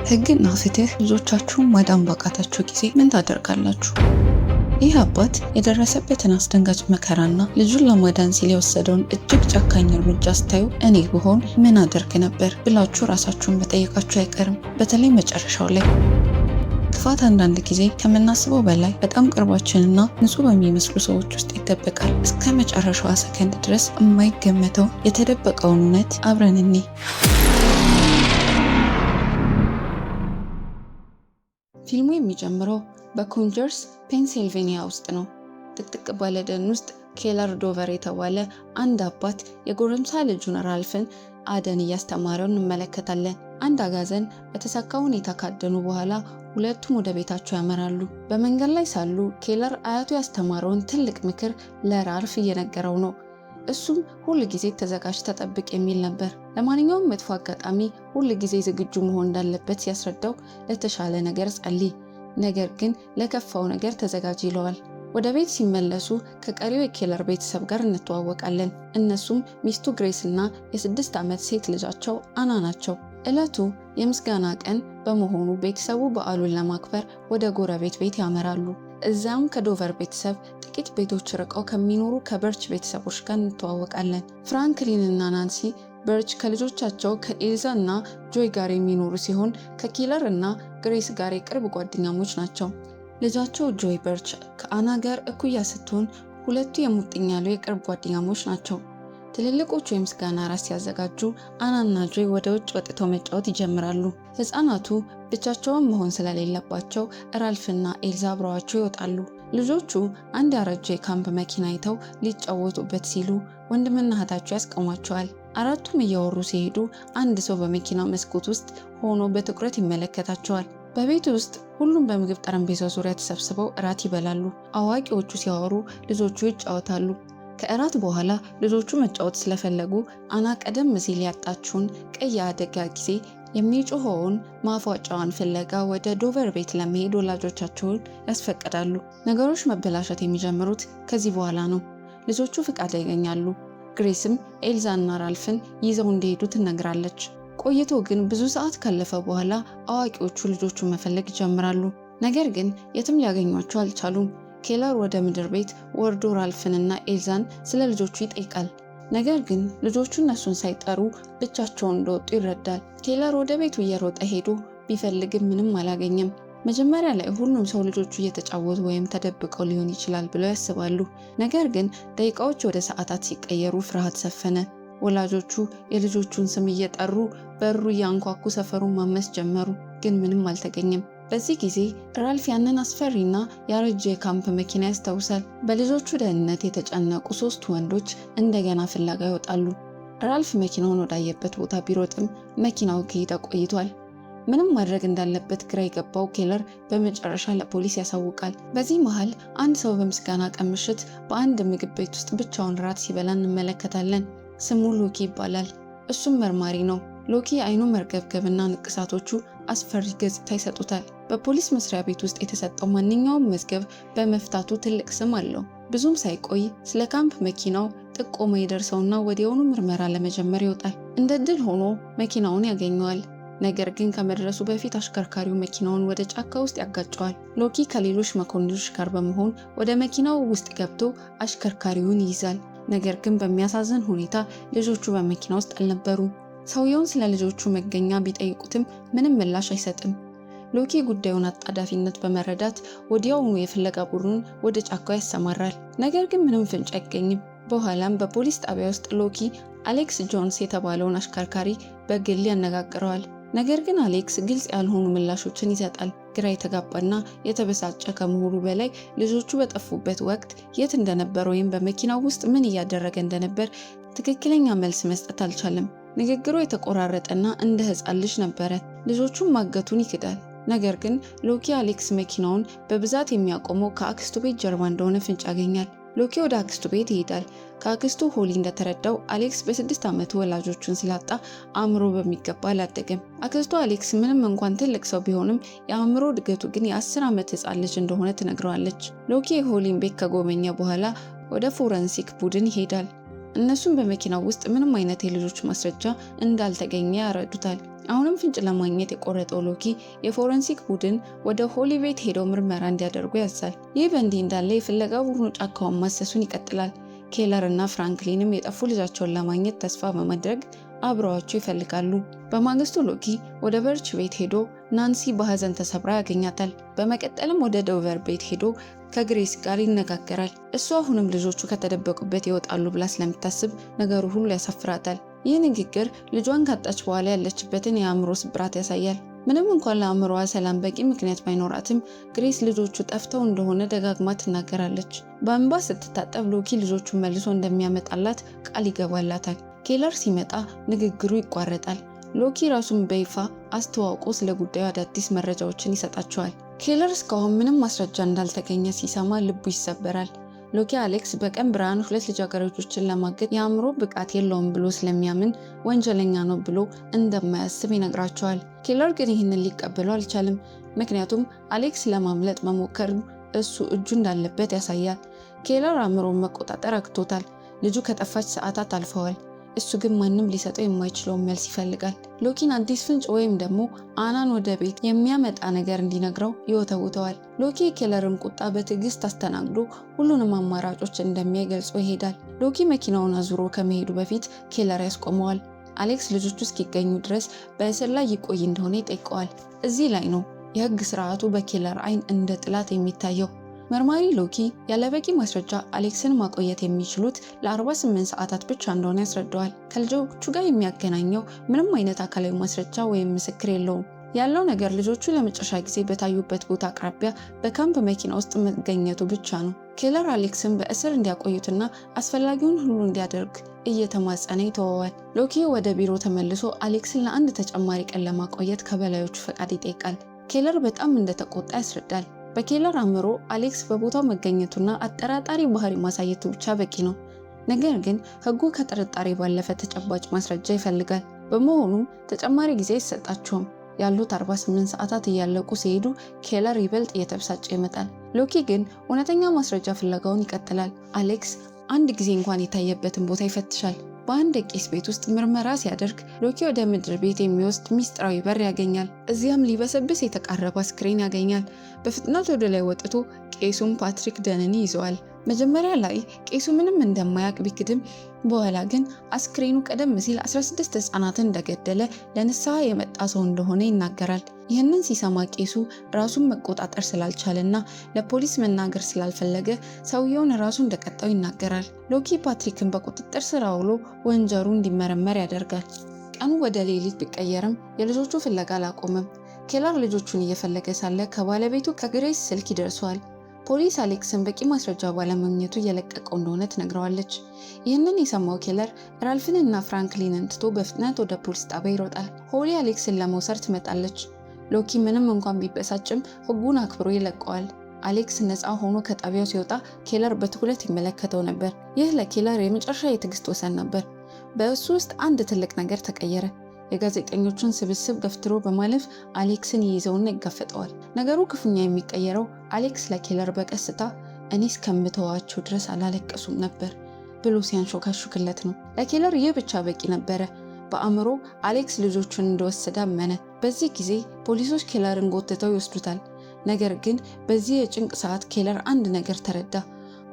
ሕግና ፍትህ ልጆቻችሁን ማዳን ባቃታችሁ ጊዜ ምን ታደርጋላችሁ? ይህ አባት የደረሰበትን አስደንጋጭ መከራና ልጁን ለማዳን ሲል የወሰደውን እጅግ ጨካኝ እርምጃ ስታዩ እኔ ብሆን ምን አደርግ ነበር ብላችሁ ራሳችሁን መጠየቃችሁ አይቀርም። በተለይ መጨረሻው ላይ። ክፋት አንዳንድ ጊዜ ከምናስበው በላይ በጣም ቅርባችንና ንጹህ በሚመስሉ ሰዎች ውስጥ ይደበቃል። እስከ መጨረሻዋ ሰከንድ ድረስ የማይገመተው የተደበቀውን እውነት አብረን እንይ። ፊልሙ የሚጀምረው በኮንጀርስ ፔንሲልቬኒያ ውስጥ ነው። ጥቅጥቅ ባለ ደን ውስጥ ኬለር ዶቨር የተባለ አንድ አባት የጎረምሳ ልጁን ራልፍን አደን እያስተማረው እንመለከታለን። አንድ አጋዘን በተሳካ ሁኔታ ካደኑ በኋላ ሁለቱም ወደ ቤታቸው ያመራሉ። በመንገድ ላይ ሳሉ ኬለር አያቱ ያስተማረውን ትልቅ ምክር ለራልፍ እየነገረው ነው። እሱም ሁል ጊዜ ተዘጋጅተህ ጠብቅ የሚል ነበር። ለማንኛውም መጥፎ አጋጣሚ ሁል ጊዜ ዝግጁ መሆን እንዳለበት ሲያስረዳው ለተሻለ ነገር ጸልይ፣ ነገር ግን ለከፋው ነገር ተዘጋጅ ይለዋል። ወደ ቤት ሲመለሱ ከቀሪው የኬለር ቤተሰብ ጋር እንተዋወቃለን። እነሱም ሚስቱ ግሬስ እና የ6 ዓመት ሴት ልጃቸው አና ናቸው። ዕለቱ የምስጋና ቀን በመሆኑ ቤተሰቡ በዓሉን ለማክበር ወደ ጎረቤት ቤት ያመራሉ። እዚያም ከዶቨር ቤተሰብ ጥቂት ቤቶች ርቀው ከሚኖሩ ከበርች ቤተሰቦች ጋር እንተዋወቃለን። ፍራንክሊን እና ናንሲ በርች ከልጆቻቸው ከኤልዛ እና ጆይ ጋር የሚኖሩ ሲሆን ከኬለር እና ግሬስ ጋር የቅርብ ጓደኛሞች ናቸው። ልጃቸው ጆይ በርች ከአና ጋር እኩያ ስትሆን ሁለቱ የሙጥኝ ያሉ የቅርብ ጓደኛሞች ናቸው። ትልልቆቹ የምስጋና እራት ሲያዘጋጁ አናና ጆይ ወደ ውጭ ወጥተው መጫወት ይጀምራሉ። ህፃናቱ ብቻቸውን መሆን ስለሌለባቸው ራልፍና ኤልዛ አብረዋቸው ይወጣሉ። ልጆቹ አንድ ያረጀ የካምፕ መኪና አይተው ሊጫወቱበት ሲሉ ወንድምና እህታቸው ያስቆሟቸዋል። አራቱም እያወሩ ሲሄዱ አንድ ሰው በመኪና መስኮት ውስጥ ሆኖ በትኩረት ይመለከታቸዋል። በቤት ውስጥ ሁሉም በምግብ ጠረጴዛ ዙሪያ ተሰብስበው እራት ይበላሉ። አዋቂዎቹ ሲያወሩ ልጆቹ ይጫወታሉ። ከእራት በኋላ ልጆቹ መጫወት ስለፈለጉ አና ቀደም ሲል ያጣችውን ቀይ የአደጋ ጊዜ የሚጮኸውን ማፏጫዋን ፍለጋ ወደ ዶቨር ቤት ለመሄድ ወላጆቻቸውን ያስፈቅዳሉ። ነገሮች መበላሸት የሚጀምሩት ከዚህ በኋላ ነው። ልጆቹ ፍቃድ ያገኛሉ። ግሬስም ኤልዛና ራልፍን ይዘው እንዲሄዱ ትነግራለች። ቆይቶ ግን ብዙ ሰዓት ካለፈ በኋላ አዋቂዎቹ ልጆቹን መፈለግ ይጀምራሉ። ነገር ግን የትም ሊያገኟቸው አልቻሉም። ኬለር ወደ ምድር ቤት ወርዶ ራልፍንና ኤልዛን ስለ ልጆቹ ይጠይቃል። ነገር ግን ልጆቹ እነሱን ሳይጠሩ ብቻቸውን እንደወጡ ይረዳል። ኬለር ወደ ቤቱ እየሮጠ ሄዶ ቢፈልግም ምንም አላገኘም። መጀመሪያ ላይ ሁሉም ሰው ልጆቹ እየተጫወቱ ወይም ተደብቀው ሊሆን ይችላል ብለው ያስባሉ። ነገር ግን ደቂቃዎች ወደ ሰዓታት ሲቀየሩ ፍርሃት ሰፈነ። ወላጆቹ የልጆቹን ስም እየጠሩ በሩ እያንኳኩ ሰፈሩን ማመስ ጀመሩ። ግን ምንም አልተገኘም። በዚህ ጊዜ ራልፍ ያንን አስፈሪና ያረጀ የካምፕ መኪና ያስታውሳል። በልጆቹ ደህንነት የተጨነቁ ሶስቱ ወንዶች እንደገና ፍለጋ ይወጣሉ። ራልፍ መኪናውን ወዳየበት ቦታ ቢሮጥም መኪናው ከሄደ ቆይቷል። ምንም ማድረግ እንዳለበት ግራ የገባው ኬለር በመጨረሻ ለፖሊስ ያሳውቃል። በዚህ መሃል አንድ ሰው በምስጋና ቀን ምሽት በአንድ ምግብ ቤት ውስጥ ብቻውን ራት ሲበላ እንመለከታለን። ስሙ ሎኪ ይባላል። እሱም መርማሪ ነው። ሎኪ የአይኑ መርገብገብና ንቅሳቶቹ አስፈሪ ገጽታ ይሰጡታል። በፖሊስ መስሪያ ቤት ውስጥ የተሰጠው ማንኛውም መዝገብ በመፍታቱ ትልቅ ስም አለው። ብዙም ሳይቆይ ስለ ካምፕ መኪናው ጥቆማ ይደርሰውና ወዲያውኑ ምርመራ ለመጀመር ይወጣል። እንደ እድል ሆኖ መኪናውን ያገኘዋል። ነገር ግን ከመድረሱ በፊት አሽከርካሪው መኪናውን ወደ ጫካ ውስጥ ያጋጨዋል። ሎኪ ከሌሎች መኮንኖች ጋር በመሆን ወደ መኪናው ውስጥ ገብቶ አሽከርካሪውን ይይዛል። ነገር ግን በሚያሳዝን ሁኔታ ልጆቹ በመኪና ውስጥ አልነበሩም። ሰውየውን ስለ ልጆቹ መገኛ ቢጠይቁትም ምንም ምላሽ አይሰጥም። ሎኪ ጉዳዩን አጣዳፊነት በመረዳት ወዲያውኑ የፍለጋ ቡድኑን ወደ ጫካው ያሰማራል። ነገር ግን ምንም ፍንጭ አይገኝም። በኋላም በፖሊስ ጣቢያ ውስጥ ሎኪ አሌክስ ጆንስ የተባለውን አሽከርካሪ በግል ያነጋግረዋል። ነገር ግን አሌክስ ግልጽ ያልሆኑ ምላሾችን ይሰጣል። ግራ የተጋባና የተበሳጨ ከመሆኑ በላይ ልጆቹ በጠፉበት ወቅት የት እንደነበር ወይም በመኪናው ውስጥ ምን እያደረገ እንደነበር ትክክለኛ መልስ መስጠት አልቻለም። ንግግሩ የተቆራረጠና እንደ ሕፃን ልጅ ነበረ። ልጆቹን ማገቱን ይክዳል። ነገር ግን ሎኪ አሌክስ መኪናውን በብዛት የሚያቆመው ከአክስቱ ቤት ጀርባ እንደሆነ ፍንጭ ያገኛል። ሎኪ ወደ አክስቱ ቤት ይሄዳል። ከአክስቱ ሆሊ እንደተረዳው አሌክስ በ6 ዓመቱ ወላጆቹን ስላጣ አእምሮ በሚገባ አላደገም። አክስቱ አሌክስ ምንም እንኳን ትልቅ ሰው ቢሆንም የአእምሮ እድገቱ ግን የ10 ዓመት ሕፃን ልጅ እንደሆነ ትነግረዋለች። ሎኪ የሆሊን ቤት ከጎበኘ በኋላ ወደ ፎረንሲክ ቡድን ይሄዳል። እነሱም በመኪናው ውስጥ ምንም አይነት የልጆች ማስረጃ እንዳልተገኘ ያረዱታል። አሁንም ፍንጭ ለማግኘት የቆረጠው ሎኪ የፎረንሲክ ቡድን ወደ ሆሊ ቤት ሄደው ምርመራ እንዲያደርጉ ያዛል። ይህ በእንዲህ እንዳለ የፍለጋ ቡድኑ ጫካውን ማሰሱን ይቀጥላል። ኬለር እና ፍራንክሊንም የጠፉ ልጃቸውን ለማግኘት ተስፋ በማድረግ አብረዋቸው ይፈልጋሉ። በማግስቱ ሎኪ ወደ በርች ቤት ሄዶ ናንሲ በሀዘን ተሰብራ ያገኛታል። በመቀጠልም ወደ ዶቨር ቤት ሄዶ ከግሬስ ጋር ይነጋገራል። እሱ አሁንም ልጆቹ ከተደበቁበት ይወጣሉ ብላ ስለምታስብ ነገሩ ሁሉ ያሳፍራታል። ይህ ንግግር ልጇን ካጣች በኋላ ያለችበትን የአእምሮ ስብራት ያሳያል። ምንም እንኳን ለአእምሮዋ ሰላም በቂ ምክንያት ባይኖራትም፣ ግሬስ ልጆቹ ጠፍተው እንደሆነ ደጋግማ ትናገራለች። በእንባ ስትታጠብ ሎኪ ልጆቹን መልሶ እንደሚያመጣላት ቃል ይገባላታል። ኬለር ሲመጣ ንግግሩ ይቋረጣል። ሎኪ ራሱን በይፋ አስተዋውቆ ስለ ጉዳዩ አዳዲስ መረጃዎችን ይሰጣቸዋል። ኬለር እስካሁን ምንም ማስረጃ እንዳልተገኘ ሲሰማ ልቡ ይሰበራል። ሎኪ አሌክስ በቀን ብርሃን ሁለት ልጃገረዶችን ለማገት የአእምሮ ብቃት የለውም ብሎ ስለሚያምን ወንጀለኛ ነው ብሎ እንደማያስብ ይነግራቸዋል። ኬለር ግን ይህንን ሊቀበለው አልቻለም። ምክንያቱም አሌክስ ለማምለጥ መሞከሩ እሱ እጁ እንዳለበት ያሳያል። ኬለር አእምሮን መቆጣጠር አቅቶታል። ልጁ ከጠፋች ሰዓታት አልፈዋል። እሱ ግን ማንም ሊሰጠው የማይችለውን መልስ ይፈልጋል። ሎኪን አዲስ ፍንጭ ወይም ደግሞ አናን ወደ ቤት የሚያመጣ ነገር እንዲነግረው ይወተውተዋል። ሎኪ የኬለርን ቁጣ በትዕግስት አስተናግዶ ሁሉንም አማራጮች እንደሚያይ ገልጾ ይሄዳል። ሎኪ መኪናውን አዙሮ ከመሄዱ በፊት ኬለር ያስቆመዋል። አሌክስ ልጆቹ እስኪገኙ ድረስ በእስር ላይ ይቆይ እንደሆነ ይጠይቀዋል። እዚህ ላይ ነው የህግ ስርዓቱ በኬለር አይን እንደ ጥላት የሚታየው። መርማሪ ሎኪ ያለበቂ ማስረጃ አሌክስን ማቆየት የሚችሉት ለ48 ሰዓታት ብቻ እንደሆነ ያስረዳዋል። ከልጆቹ ጋር የሚያገናኘው ምንም አይነት አካላዊ ማስረጃ ወይም ምስክር የለውም። ያለው ነገር ልጆቹ ለመጨረሻ ጊዜ በታዩበት ቦታ አቅራቢያ በካምፕ መኪና ውስጥ መገኘቱ ብቻ ነው። ኬለር አሌክስን በእስር እንዲያቆዩትና አስፈላጊውን ሁሉ እንዲያደርግ እየተማጸነ ይተወዋል። ሎኪ ወደ ቢሮ ተመልሶ አሌክስን ለአንድ ተጨማሪ ቀን ለማቆየት ከበላዮቹ ፈቃድ ይጠይቃል። ኬለር በጣም እንደተቆጣ ያስረዳል። በኬለር አእምሮ አሌክስ በቦታው መገኘቱና አጠራጣሪ ባህሪ ማሳየቱ ብቻ በቂ ነው። ነገር ግን ሕጉ ከጥርጣሬ ባለፈ ተጨባጭ ማስረጃ ይፈልጋል። በመሆኑም ተጨማሪ ጊዜ አይሰጣቸውም። ያሉት 48 ሰዓታት እያለቁ ሲሄዱ ኬለር ይበልጥ እየተበሳጨ ይመጣል። ሎኪ ግን እውነተኛ ማስረጃ ፍለጋውን ይቀጥላል። አሌክስ አንድ ጊዜ እንኳን የታየበትን ቦታ ይፈትሻል። በአንድ ቄስ ቤት ውስጥ ምርመራ ሲያደርግ ሎኪ ወደ ምድር ቤት የሚወስድ ሚስጥራዊ በር ያገኛል። እዚያም ሊበሰብስ የተቃረበ አስክሬን ያገኛል። በፍጥነት ወደ ላይ ወጥቶ ቄሱን ፓትሪክ ደንን ይዘዋል። መጀመሪያ ላይ ቄሱ ምንም እንደማያውቅ ቢክድም፣ በኋላ ግን አስክሬኑ ቀደም ሲል 16 ሕፃናትን እንደገደለ ለንስሐ የመጣ ሰው እንደሆነ ይናገራል። ይህንን ሲሰማ ቄሱ ራሱን መቆጣጠር ስላልቻለና ለፖሊስ መናገር ስላልፈለገ ሰውየውን ራሱ እንደቀጣው ይናገራል። ሎኪ ፓትሪክን በቁጥጥር ስር አውሎ ወንጀሉ እንዲመረመር ያደርጋል። ቀኑ ወደ ሌሊት ቢቀየርም የልጆቹ ፍለጋ አላቆመም። ኬለር ልጆቹን እየፈለገ ሳለ ከባለቤቱ ከግሬስ ስልክ ይደርሰዋል። ፖሊስ አሌክስን በቂ ማስረጃ ባለማግኘቱ እየለቀቀው እንደሆነ ትነግረዋለች። ይህንን የሰማው ኬለር ራልፍን እና ፍራንክሊንን ትቶ በፍጥነት ወደ ፖሊስ ጣቢያ ይሮጣል። ሆሊ አሌክስን ለመውሰድ ትመጣለች። ሎኪ ምንም እንኳን ቢበሳጭም ሕጉን አክብሮ ይለቀዋል። አሌክስ ነፃ ሆኖ ከጣቢያው ሲወጣ ኬለር በትኩረት ይመለከተው ነበር። ይህ ለኬለር የመጨረሻ የትዕግስት ወሰን ነበር። በእሱ ውስጥ አንድ ትልቅ ነገር ተቀየረ። የጋዜጠኞቹን ስብስብ ገፍትሮ በማለፍ አሌክስን ይይዘውና ይጋፈጠዋል። ነገሩ ክፉኛ የሚቀየረው አሌክስ ለኬለር በቀስታ "እኔ እስከምተዋቸው ድረስ አላለቀሱም ነበር" ብሎ ሲያንሾካሹክለት ነው። ለኬለር ይህ ብቻ በቂ ነበረ። በአእምሮ አሌክስ ልጆቹን እንደወሰደ አመነ። በዚህ ጊዜ ፖሊሶች ኬለርን ጎትተው ይወስዱታል። ነገር ግን በዚህ የጭንቅ ሰዓት ኬለር አንድ ነገር ተረዳ።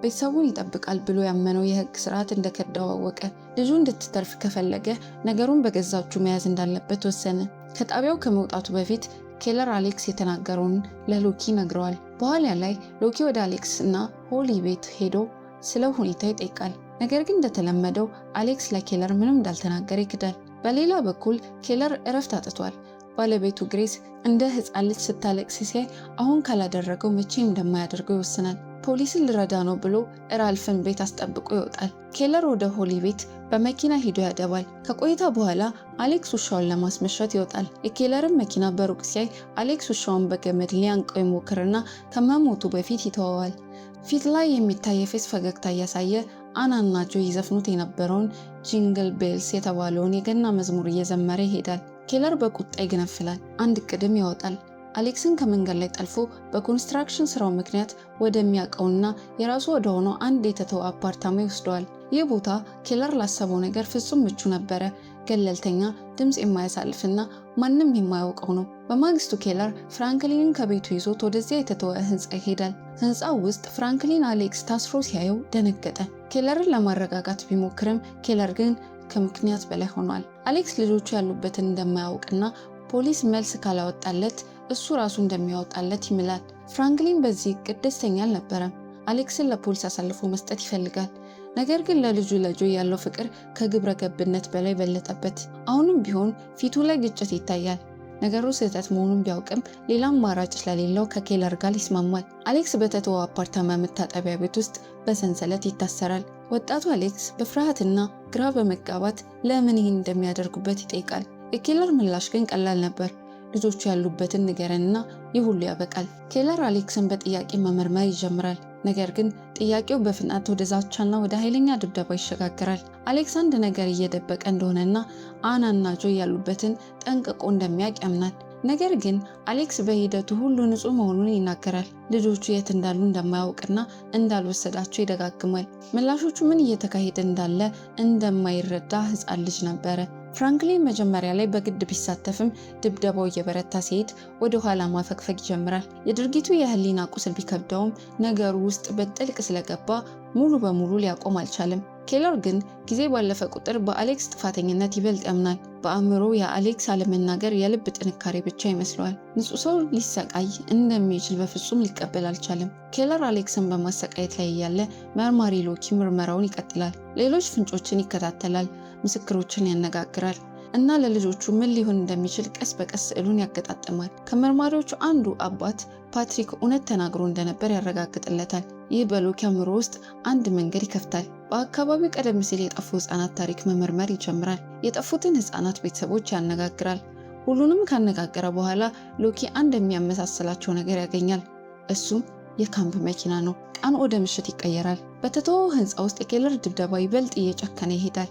ቤተሰቡን ይጠብቃል ብሎ ያመነው የህግ ስርዓት እንደከዳው አወቀ። ልጁ እንድትተርፍ ከፈለገ ነገሩን በገዛ እጁ መያዝ እንዳለበት ወሰነ። ከጣቢያው ከመውጣቱ በፊት ኬለር አሌክስ የተናገረውን ለሎኪ ይነግረዋል። በኋላ ላይ ሎኪ ወደ አሌክስ እና ሆሊ ቤት ሄዶ ስለ ሁኔታው ይጠይቃል። ነገር ግን እንደተለመደው አሌክስ ለኬለር ምንም እንዳልተናገረ ይክዳል። በሌላ በኩል ኬለር እረፍት አጥቷል። ባለቤቱ ግሬስ እንደ ሕፃን ልጅ ስታለቅስ ሲያይ አሁን ካላደረገው መቼም እንደማያደርገው ይወስናል። ፖሊስን ልረዳ ነው ብሎ ራልፍን ቤት አስጠብቆ ይወጣል። ኬለር ወደ ሆሊ ቤት በመኪና ሂዶ ያደባል። ከቆይታ በኋላ አሌክስ ውሻውን ለማስመሸት ይወጣል። የኬለርን መኪና በሩቅ ሲያይ አሌክስ ውሻውን በገመድ ሊያንቀው ይሞክርና ከመሞቱ በፊት ይተወዋል። ፊት ላይ የሚታይ የፌዝ ፈገግታ እያሳየ አናና ጆ ይዘፍኑት የነበረውን Jingle Bells የተባለውን የገና መዝሙር እየዘመረ ይሄዳል። ኬለር በቁጣ ይገነፍላል። አንድ እቅድም ያወጣል። አሌክስን ከመንገድ ላይ ጠልፎ በኮንስትራክሽን ስራው ምክንያት ወደሚያውቀውና የራሱ ወደሆነው አንድ የተተወ አፓርታማ ይወስደዋል። ይህ ቦታ ኬለር ላሰበው ነገር ፍጹም ምቹ ነበረ። ገለልተኛ፣ ድምፅ የማያሳልፍና ማንም የማያውቀው ነው። በማግስቱ ኬለር ፍራንክሊንን ከቤቱ ይዞት ወደዚያ የተተወ ህንፃ ይሄዳል። ህንፃው ውስጥ ፍራንክሊን አሌክስ ታስሮ ሲያየው ደነገጠ። ኬለርን ለማረጋጋት ቢሞክርም ኬለር ግን ከምክንያት በላይ ሆኗል። አሌክስ ልጆቹ ያሉበትን እንደማያውቅና ፖሊስ መልስ ካላወጣለት እሱ ራሱ እንደሚያወጣለት ይምላል። ፍራንክሊን በዚህ እቅድ ደስተኛ አልነበረም። አሌክስን ለፖሊስ አሳልፎ መስጠት ይፈልጋል። ነገር ግን ለልጁ ለጆይ ያለው ፍቅር ከግብረ ገብነት በላይ በለጠበት። አሁንም ቢሆን ፊቱ ላይ ግጭት ይታያል። ነገሩ ስህተት መሆኑን ቢያውቅም ሌላ አማራጭ ስለሌለው ከኬለር ጋር ይስማማል። አሌክስ በተተወው አፓርታማ መታጠቢያ ቤት ውስጥ በሰንሰለት ይታሰራል። ወጣቱ አሌክስ በፍርሃትና ግራ በመጋባት ለምን ይህን እንደሚያደርጉበት ይጠይቃል። የኬለር ምላሽ ግን ቀላል ነበር። ልጆቹ ያሉበትን ንገረንና ይህ ሁሉ ያበቃል። ኬለር አሌክስን በጥያቄ መመርመር ይጀምራል። ነገር ግን ጥያቄው በፍጥነት ወደ ዛቻና ወደ ኃይለኛ ድብደባ ይሸጋገራል። አሌክስ አንድ ነገር እየደበቀ እንደሆነና አናና ጆይ ያሉበትን ጠንቅቆ እንደሚያውቅ ያምናል። ነገር ግን አሌክስ በሂደቱ ሁሉ ንጹህ መሆኑን ይናገራል። ልጆቹ የት እንዳሉ እንደማያውቅና እንዳልወሰዳቸው ይደጋግማል። ምላሾቹ ምን እየተካሄደ እንዳለ እንደማይረዳ ሕፃን ልጅ ነበረ። ፍራንክሊን መጀመሪያ ላይ በግድ ቢሳተፍም ድብደባው እየበረታ ሲሄድ ወደ ኋላ ማፈግፈግ ይጀምራል። የድርጊቱ የህሊና ቁስል ቢከብደውም ነገሩ ውስጥ በጥልቅ ስለገባ ሙሉ በሙሉ ሊያቆም አልቻለም። ኬለር ግን ጊዜ ባለፈ ቁጥር በአሌክስ ጥፋተኝነት ይበልጥ ያምናል። በአእምሮ የአሌክስ አለመናገር የልብ ጥንካሬ ብቻ ይመስለዋል። ንጹህ ሰው ሊሰቃይ እንደሚችል በፍጹም ሊቀበል አልቻለም። ኬለር አሌክስን በማሰቃየት ላይ እያለ መርማሪ ሎኪ ምርመራውን ይቀጥላል። ሌሎች ፍንጮችን ይከታተላል፣ ምስክሮችን ያነጋግራል እና ለልጆቹ ምን ሊሆን እንደሚችል ቀስ በቀስ ስዕሉን ያገጣጥማል። ከመርማሪዎቹ አንዱ አባት ፓትሪክ እውነት ተናግሮ እንደነበር ያረጋግጥለታል። ይህ በሎኪ አእምሮ ውስጥ አንድ መንገድ ይከፍታል። በአካባቢው ቀደም ሲል የጠፉ ህጻናት ታሪክ መመርመር ይጀምራል። የጠፉትን ህጻናት ቤተሰቦች ያነጋግራል። ሁሉንም ካነጋገረ በኋላ ሎኪ አንድ የሚያመሳስላቸው ነገር ያገኛል። እሱም የካምፕ መኪና ነው። ቀን ወደ ምሽት ይቀየራል። በተተወው ህንፃ ውስጥ የኬለር ድብደባ ይበልጥ እየጨከነ ይሄዳል።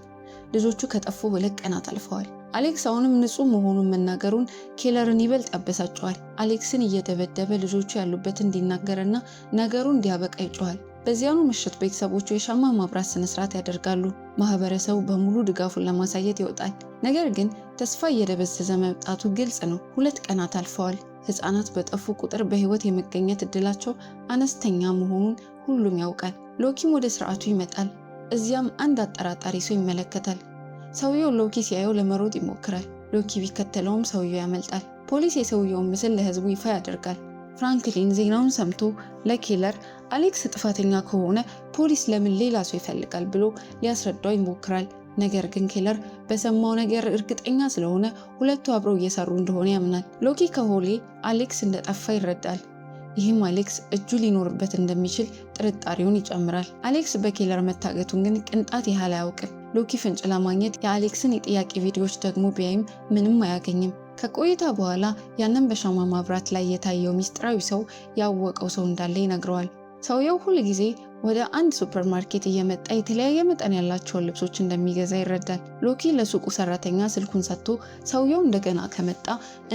ልጆቹ ከጠፉ 2 ቀናት አልፈዋል። አሌክስ አሁንም ንጹህ መሆኑን መናገሩን ኬለርን ይበልጥ ያበሳጨዋል። አሌክስን እየደበደበ ልጆቹ ያሉበት እንዲናገርና ነገሩ እንዲያበቃ ይጮሃል። በዚያኑ ምሽት ቤተሰቦቹ የሻማ ማብራት ስነ ስርዓት ያደርጋሉ። ማህበረሰቡ በሙሉ ድጋፉን ለማሳየት ይወጣል። ነገር ግን ተስፋ እየደበዘዘ መምጣቱ ግልጽ ነው። 2 ቀናት አልፈዋል። ህፃናት በጠፉ ቁጥር በህይወት የመገኘት እድላቸው አነስተኛ መሆኑን ሁሉም ያውቃል። ሎኪም ወደ ስርዓቱ ይመጣል። እዚያም አንድ አጠራጣሪ ሰው ይመለከታል። ሰውየው ሎኪ ሲያየው ለመሮጥ ይሞክራል። ሎኪ ቢከተለውም ሰውየው ያመልጣል። ፖሊስ የሰውየውን ምስል ለህዝቡ ይፋ ያደርጋል። ፍራንክሊን ዜናውን ሰምቶ ለኬለር አሌክስ ጥፋተኛ ከሆነ ፖሊስ ለምን ሌላ ሰው ይፈልጋል ብሎ ሊያስረዳው ይሞክራል። ነገር ግን ኬለር በሰማው ነገር እርግጠኛ ስለሆነ ሁለቱ አብረው እየሰሩ እንደሆነ ያምናል። ሎኪ ከሆሊ አሌክስ እንደጠፋ ይረዳል። ይህም አሌክስ እጁ ሊኖርበት እንደሚችል ጥርጣሬውን ይጨምራል። አሌክስ በኬለር መታገቱን ግን ቅንጣት ያህል አያውቅም። ሎኪ ፍንጭ ለማግኘት የአሌክስን የጥያቄ ቪዲዮዎች ደግሞ ቢያይም ምንም አያገኝም። ከቆይታ በኋላ ያንን በሻማ ማብራት ላይ የታየው ሚስጥራዊ ሰው ያወቀው ሰው እንዳለ ይነግረዋል። ሰውየው ሁል ጊዜ ወደ አንድ ሱፐርማርኬት እየመጣ የተለያየ መጠን ያላቸውን ልብሶች እንደሚገዛ ይረዳል። ሎኪ ለሱቁ ሰራተኛ ስልኩን ሰጥቶ ሰውየው እንደገና ከመጣ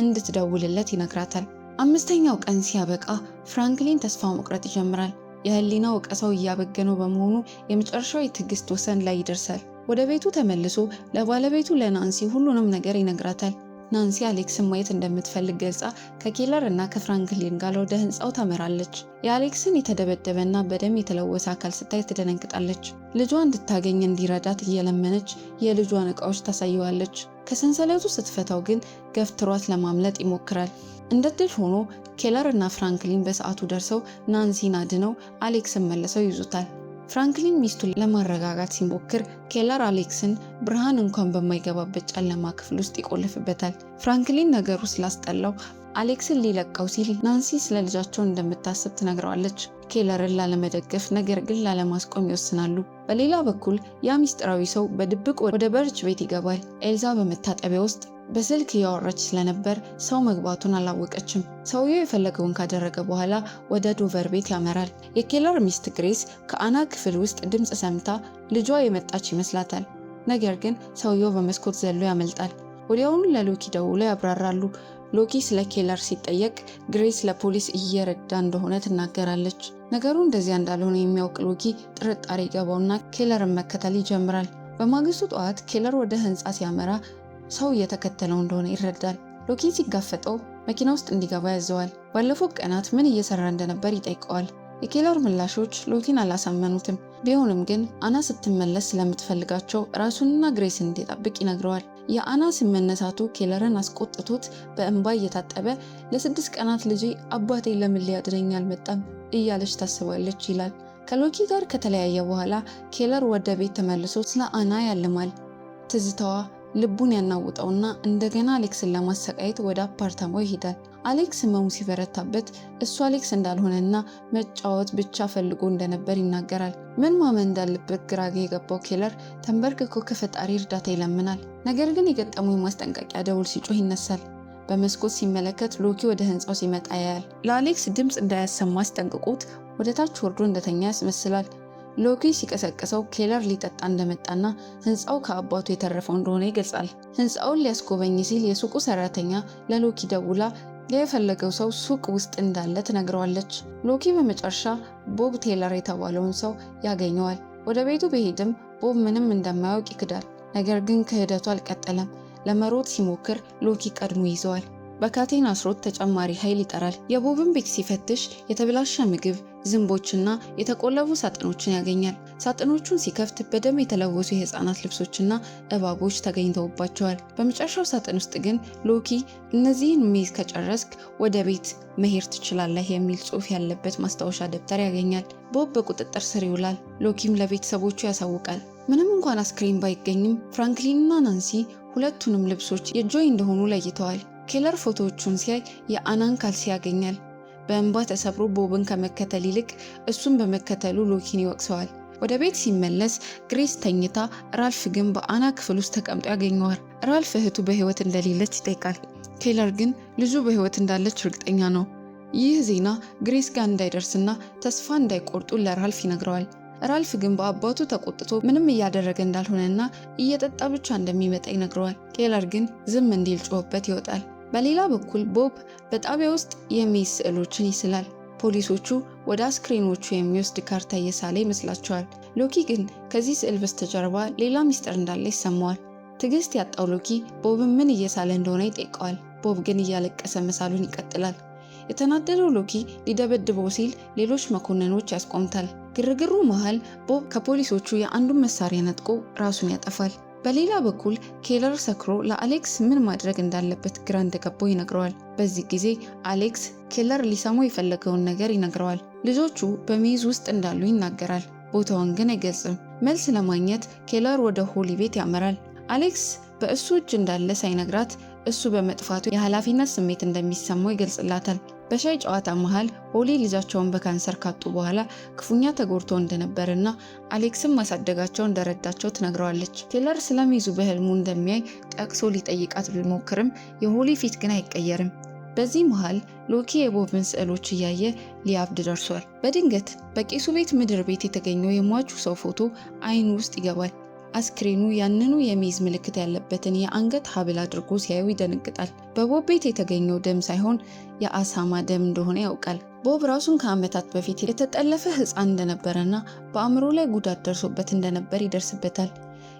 እንድትደውልለት ይነግራታል። 5ኛው ቀን ሲያበቃ ፍራንክሊን ተስፋ መቁረጥ ይጀምራል። የህሊና ወቀሳው እያበገነው በመሆኑ የመጨረሻው የትዕግስት ወሰን ላይ ይደርሳል። ወደ ቤቱ ተመልሶ ለባለቤቱ ለናንሲ ሁሉንም ነገር ይነግራታል። ናንሲ አሌክስን ማየት እንደምትፈልግ ገልጻ ከኬለር እና ከፍራንክሊን ጋር ወደ ህንፃው ታመራለች። የአሌክስን የተደበደበና በደም የተለወሰ አካል ስታይ ትደነግጣለች። ልጇ እንድታገኝ እንዲረዳት እየለመነች የልጇን እቃዎች ታሳየዋለች። ከሰንሰለቱ ስትፈታው ግን ገፍትሯት ለማምለጥ ይሞክራል። እንደ ዕድል ሆኖ ኬለር እና ፍራንክሊን በሰዓቱ ደርሰው ናንሲን አድነው አሌክስን መልሰው ይዙታል። ፍራንክሊን ሚስቱን ለማረጋጋት ሲሞክር ኬለር አሌክስን ብርሃን እንኳን በማይገባበት ጨለማ ክፍል ውስጥ ይቆልፍበታል። ፍራንክሊን ነገሩ ስላስጠላው አሌክስን ሊለቀው ሲል ናንሲ ስለ ልጃቸው እንደምታስብ ትነግረዋለች። ኬለርን ላለመደገፍ ነገር ግን ላለማስቆም ይወስናሉ። በሌላ በኩል ያ ሚስጥራዊ ሰው በድብቅ ወደ በርች ቤት ይገባል። ኤልዛ በመታጠቢያ ውስጥ በስልክ እያወራች ስለነበር ሰው መግባቱን አላወቀችም። ሰውየው የፈለገውን ካደረገ በኋላ ወደ ዶቨር ቤት ያመራል። የኬለር ሚስት ግሬስ ከአና ክፍል ውስጥ ድምፅ ሰምታ ልጇ የመጣች ይመስላታል። ነገር ግን ሰውየው በመስኮት ዘሎ ያመልጣል። ወዲያውኑ ለሎኪ ደውለው ያብራራሉ። ሎኪ ስለ ኬለር ሲጠየቅ ግሬስ ለፖሊስ እየረዳ እንደሆነ ትናገራለች። ነገሩ እንደዚያ እንዳልሆነ የሚያውቅ ሎኪ ጥርጣሬ ይገባውና ኬለርን መከተል ይጀምራል። በማግስቱ ጠዋት ኬለር ወደ ህንፃ ሲያመራ ሰው እየተከተለው እንደሆነ ይረዳል። ሎኪን ሲጋፈጠው መኪና ውስጥ እንዲገባ ያዘዋል። ባለፉት ቀናት ምን እየሰራ እንደነበር ይጠይቀዋል። የኬለር ምላሾች ሎኪን አላሳመኑትም። ቢሆንም ግን አና ስትመለስ ስለምትፈልጋቸው ራሱንና ግሬስን እንዲጠብቅ ይነግረዋል። የአና ስም መነሳቱ ኬለርን አስቆጥቶት በእንባ እየታጠበ ለ6 ቀናት ልጄ አባቴ ለምን ሊያድነኝ አልመጣም እያለች ታስባለች ይላል። ከሎኪ ጋር ከተለያየ በኋላ ኬለር ወደ ቤት ተመልሶ ስለ አና ያልማል። ትዝታዋ ልቡን ያናውጠውና እንደገና አሌክስን ለማሰቃየት ወደ አፓርታማው ይሄዳል። አሌክስ ህመሙ ሲበረታበት እሱ አሌክስ እንዳልሆነና መጫወት ብቻ ፈልጎ እንደነበር ይናገራል። ምን ማመን እንዳለበት ግራ የገባው ኬለር ተንበርክኮ ከፈጣሪ እርዳታ ይለምናል። ነገር ግን የገጠመው የማስጠንቀቂያ ደውል ሲጮህ ይነሳል። በመስኮት ሲመለከት ሎኪ ወደ ህንፃው ሲመጣ ያያል። ለአሌክስ ድምፅ እንዳያሰማ አስጠንቅቆት ወደ ታች ወርዶ እንደተኛ ያስመስላል። ሎኪ ሲቀሰቅሰው ኬለር ሊጠጣ እንደመጣና ህንፃው ከአባቱ የተረፈው እንደሆነ ይገልጻል። ህንፃውን ሊያስጎበኝ ሲል የሱቁ ሰራተኛ ለሎኪ ደውላ የፈለገው ሰው ሱቅ ውስጥ እንዳለ ትነግረዋለች። ሎኪ በመጨረሻ ቦብ ቴለር የተባለውን ሰው ያገኘዋል። ወደ ቤቱ ቢሄድም ቦብ ምንም እንደማያውቅ ይክዳል። ነገር ግን ክህደቱ አልቀጠለም። ለመሮጥ ሲሞክር ሎኪ ቀድሞ ይዘዋል። በካቴና አስሮት ተጨማሪ ኃይል ይጠራል። የቦብን ቤት ሲፈትሽ የተበላሸ ምግብ፣ ዝንቦችና የተቆለፉ ሳጥኖችን ያገኛል። ሳጥኖቹን ሲከፍት በደም የተለወሱ የህፃናት ልብሶችና እባቦች ተገኝተውባቸዋል። በመጨረሻው ሳጥን ውስጥ ግን ሎኪ እነዚህን maze ከጨረስክ ወደ ቤት መሄድ ትችላለህ የሚል ጽሑፍ ያለበት ማስታወሻ ደብተር ያገኛል። ቦብ በቁጥጥር ስር ይውላል። ሎኪም ለቤተሰቦቹ ያሳውቃል። ምንም እንኳን አስክሬን ባይገኝም ፍራንክሊንና ናንሲ ሁለቱንም ልብሶች የጆይ እንደሆኑ ለይተዋል። ኬለር ፎቶዎቹን ሲያይ የአናን ካልሲ ያገኛል። በእንባ ተሰብሮ ቦብን ከመከተል ይልቅ እሱን በመከተሉ ሎኪን ይወቅሰዋል። ወደ ቤት ሲመለስ ግሬስ ተኝታ፣ ራልፍ ግን በአና ክፍል ውስጥ ተቀምጦ ያገኘዋል። ራልፍ እህቱ በህይወት እንደሌለች ይጠይቃል። ኬለር ግን ልጁ በህይወት እንዳለች እርግጠኛ ነው። ይህ ዜና ግሬስ ጋር እንዳይደርስና ተስፋ እንዳይቆርጡ ለራልፍ ይነግረዋል። ራልፍ ግን በአባቱ ተቆጥቶ ምንም እያደረገ እንዳልሆነና እየጠጣ ብቻ እንደሚመጣ ይነግረዋል። ኬለር ግን ዝም እንዲል ጮሆበት ይወጣል። በሌላ በኩል ቦብ በጣቢያ ውስጥ የ maze ስዕሎችን ይስላል። ፖሊሶቹ ወደ አስክሬኖቹ የሚወስድ ካርታ እየሳለ ይመስላቸዋል። ሎኪ ግን ከዚህ ስዕል በስተጀርባ ሌላ ሚስጥር እንዳለ ይሰማዋል። ትዕግስት ያጣው ሎኪ ቦብን ምን እየሳለ እንደሆነ ይጠይቀዋል። ቦብ ግን እያለቀሰ መሳሉን ይቀጥላል። የተናደደው ሎኪ ሊደበድበው ሲል ሌሎች መኮንኖች ያስቆሙታል። ግርግሩ መሃል ቦብ ከፖሊሶቹ የአንዱን መሳሪያ ነጥቆ ራሱን ያጠፋል። በሌላ በኩል ኬለር ሰክሮ ለአሌክስ ምን ማድረግ እንዳለበት ግራ እንደገባው ይነግረዋል። በዚህ ጊዜ አሌክስ ኬለር ሊሰማው የፈለገውን ነገር ይነግረዋል። ልጆቹ በ maze ውስጥ እንዳሉ ይናገራል። ቦታውን ግን አይገልጽም። መልስ ለማግኘት ኬለር ወደ ሆሊ ቤት ያመራል። አሌክስ በእሱ እጅ እንዳለ ሳይነግራት እሱ በመጥፋቱ የኃላፊነት ስሜት እንደሚሰማው ይገልጽላታል። በሻይ ጨዋታ መሃል ሆሊ ልጃቸውን በካንሰር ካጡ በኋላ ክፉኛ ተጎድቶ እንደነበርና አሌክስም ማሳደጋቸው እንደረዳቸው ትነግረዋለች። ኬለር ስለ maze ኡ በህልሙ እንደሚያይ ጠቅሶ ሊጠይቃት ቢሞክርም የሆሊ ፊት ግን አይቀየርም። በዚህ መሃል ሎኪ የቦብን ስዕሎች እያየ ሊያብድ ደርሷል። በድንገት በቄሱ ቤት ምድር ቤት የተገኘው የሟቹ ሰው ፎቶ አይኑ ውስጥ ይገባል። አስክሬኑ ያንኑ የ maze ምልክት ያለበትን የአንገት ሐብል አድርጎ ሲያዩ ይደነግጣል። በቦብ ቤት የተገኘው ደም ሳይሆን የአሳማ ደም እንደሆነ ያውቃል። ቦብ ራሱን ከዓመታት በፊት የተጠለፈ ሕፃን እንደነበረና በአእምሮ ላይ ጉዳት ደርሶበት እንደነበር ይደርስበታል።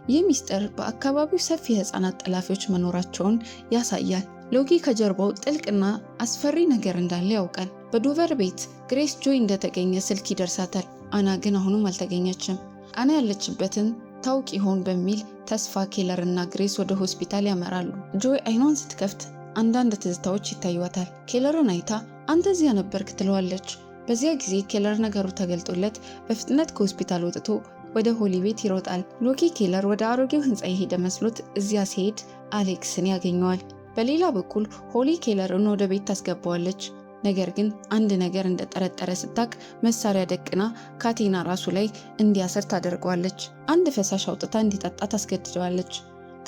ይህ ሚስጥር በአካባቢው ሰፊ የሕፃናት ጠላፊዎች መኖራቸውን ያሳያል። ሎኪ ከጀርባው ጥልቅና አስፈሪ ነገር እንዳለ ያውቃል። በዶቨር ቤት ግሬስ ጆይ እንደተገኘ ስልክ ይደርሳታል። አና ግን አሁንም አልተገኘችም። አና ያለችበትን ታውቅ ይሆን በሚል ተስፋ ኬለር እና ግሬስ ወደ ሆስፒታል ያመራሉ። ጆይ አይኗን ስትከፍት አንዳንድ ትዝታዎች ይታዩዋታል። ኬለርን አይታ አንተ እዚያ ነበርክ ትለዋለች። በዚያ ጊዜ ኬለር ነገሩ ተገልጦለት በፍጥነት ከሆስፒታል ወጥቶ ወደ ሆሊ ቤት ይሮጣል። ሎኪ ኬለር ወደ አሮጌው ህንፃ የሄደ መስሎት እዚያ ሲሄድ አሌክስን ያገኘዋል። በሌላ በኩል ሆሊ ኬለርን ወደ ቤት ታስገባዋለች። ነገር ግን አንድ ነገር እንደጠረጠረ ስታቅ መሳሪያ ደቅና ካቴና ራሱ ላይ እንዲያስር ታደርገዋለች። አንድ ፈሳሽ አውጥታ እንዲጠጣ ታስገድደዋለች።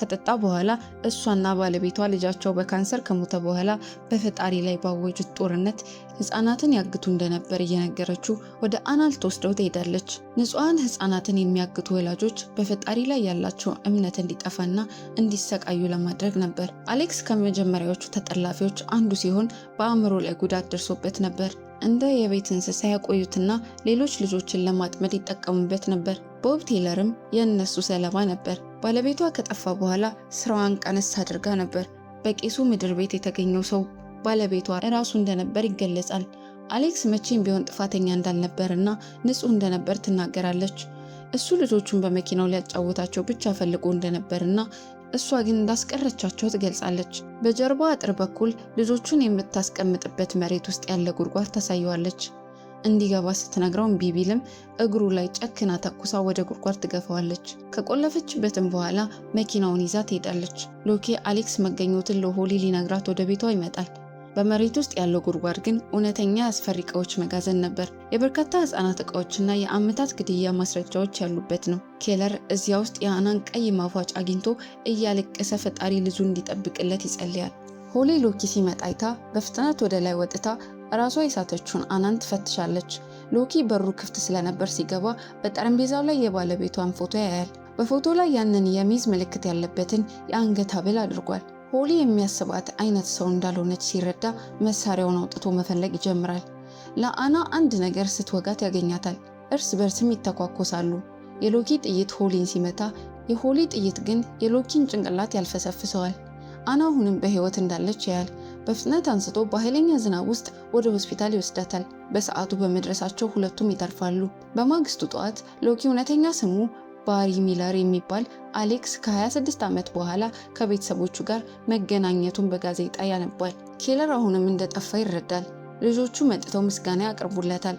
ከጠጣ በኋላ እሷና ባለቤቷ ልጃቸው በካንሰር ከሞተ በኋላ በፈጣሪ ላይ ባወጁት ጦርነት ህፃናትን ያግቱ እንደነበር እየነገረችው ወደ አና ልትወስደው ትሄዳለች። ንጹሐን ህፃናትን የሚያግቱ ወላጆች በፈጣሪ ላይ ያላቸው እምነት እንዲጠፋና እንዲሰቃዩ ለማድረግ ነበር። አሌክስ ከመጀመሪያዎቹ ተጠላፊዎች አንዱ ሲሆን በአእምሮ ላይ ጉዳት ደርሶበት ነበር። እንደ የቤት እንስሳ ያቆዩትና ሌሎች ልጆችን ለማጥመድ ይጠቀሙበት ነበር። ቦብ ቴይለርም የእነሱ ሰለባ ነበር። ባለቤቷ ከጠፋ በኋላ ስራዋን ቀነስ አድርጋ ነበር። በቄሱ ምድር ቤት የተገኘው ሰው ባለቤቷ እራሱ እንደነበር ይገለጻል። አሌክስ መቼም ቢሆን ጥፋተኛ እንዳልነበርና ንጹሕ እንደነበር ትናገራለች። እሱ ልጆቹን በመኪናው ሊያጫውታቸው ብቻ ፈልጎ እንደነበርና እሷ ግን እንዳስቀረቻቸው ትገልጻለች። በጀርባ አጥር በኩል ልጆቹን የምታስቀምጥበት መሬት ውስጥ ያለ ጉድጓድ ታሳየዋለች። እንዲገባ ስትነግረው እምቢ ቢልም እግሩ ላይ ጨክና ተኩሳ ወደ ጉድጓድ ትገፋዋለች። ከቆለፈችበትም በኋላ መኪናውን ይዛ ትሄዳለች። ሎኪ አሌክስ መገኘቱን ለሆሊ ሊነግራት ወደ ቤቷ ይመጣል። በመሬት ውስጥ ያለው ጉድጓድ ግን እውነተኛ የአስፈሪ እቃዎች መጋዘን ነበር። የበርካታ ህጻናት እቃዎችና የዓመታት ግድያ ማስረጃዎች ያሉበት ነው። ኬለር እዚያ ውስጥ የአናን ቀይ ማፏጫ አግኝቶ እያለቀሰ ፈጣሪ ልጁን እንዲጠብቅለት ይጸልያል። ሆሊ ሎኪ ሲመጣ አይታ በፍጥነት ወደ ላይ ወጥታ ራሷ የሳተችውን አናን ትፈትሻለች። ሎኪ በሩ ክፍት ስለነበር ሲገባ በጠረጴዛው ላይ የባለቤቷን ፎቶ ያያል። በፎቶ ላይ ያንን የ maze ምልክት ያለበትን የአንገት ሐብል አድርጓል። ሆሊ የሚያስባት አይነት ሰው እንዳልሆነች ሲረዳ መሳሪያውን አውጥቶ መፈለግ ይጀምራል። ለአና አንድ ነገር ስትወጋት ያገኛታል። እርስ በርስም ይተኳኮሳሉ። የሎኪ ጥይት ሆሊን ሲመታ፣ የሆሊ ጥይት ግን የሎኪን ጭንቅላት ያልፈሰፍሰዋል። አና አሁንም በህይወት እንዳለች ያያል። በፍጥነት አንስቶ በኃይለኛ ዝናብ ውስጥ ወደ ሆስፒታል ይወስዳታል። በሰዓቱ በመድረሳቸው ሁለቱም ይተርፋሉ። በማግስቱ ጠዋት ሎኪ እውነተኛ ስሙ ባሪ ሚለር የሚባል አሌክስ ከ26 ዓመት በኋላ ከቤተሰቦቹ ጋር መገናኘቱን በጋዜጣ ያነባል። ኬለር አሁንም እንደጠፋ ይረዳል። ልጆቹ መጥተው ምስጋና ያቀርቡለታል።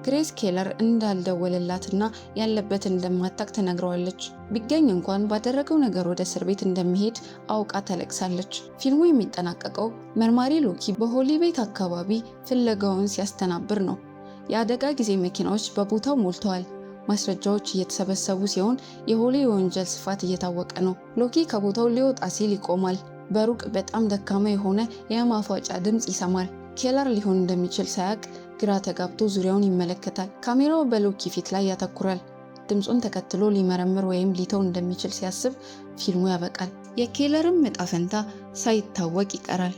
ግሬስ ኬለር እንዳልደወለላትና ያለበትን እንደማታቅ ትነግረዋለች። ቢገኝ እንኳን ባደረገው ነገር ወደ እስር ቤት እንደሚሄድ አውቃ ታለቅሳለች። ፊልሙ የሚጠናቀቀው መርማሪ ሎኪ በሆሊ ቤት አካባቢ ፍለጋውን ሲያስተናብር ነው። የአደጋ ጊዜ መኪናዎች በቦታው ሞልተዋል። ማስረጃዎች እየተሰበሰቡ ሲሆን የሆሊ የወንጀል ስፋት እየታወቀ ነው። ሎኪ ከቦታው ሊወጣ ሲል ይቆማል። በሩቅ በጣም ደካማ የሆነ የማፏጫ ድምፅ ይሰማል። ኬለር ሊሆን እንደሚችል ሳያቅ ግራ ተጋብቶ ዙሪያውን ይመለከታል። ካሜራው በሎኪ ፊት ላይ ያተኩራል። ድምፁን ተከትሎ ሊመረምር ወይም ሊተው እንደሚችል ሲያስብ ፊልሙ ያበቃል። የኬለርም ዕጣ ፈንታ ሳይታወቅ ይቀራል።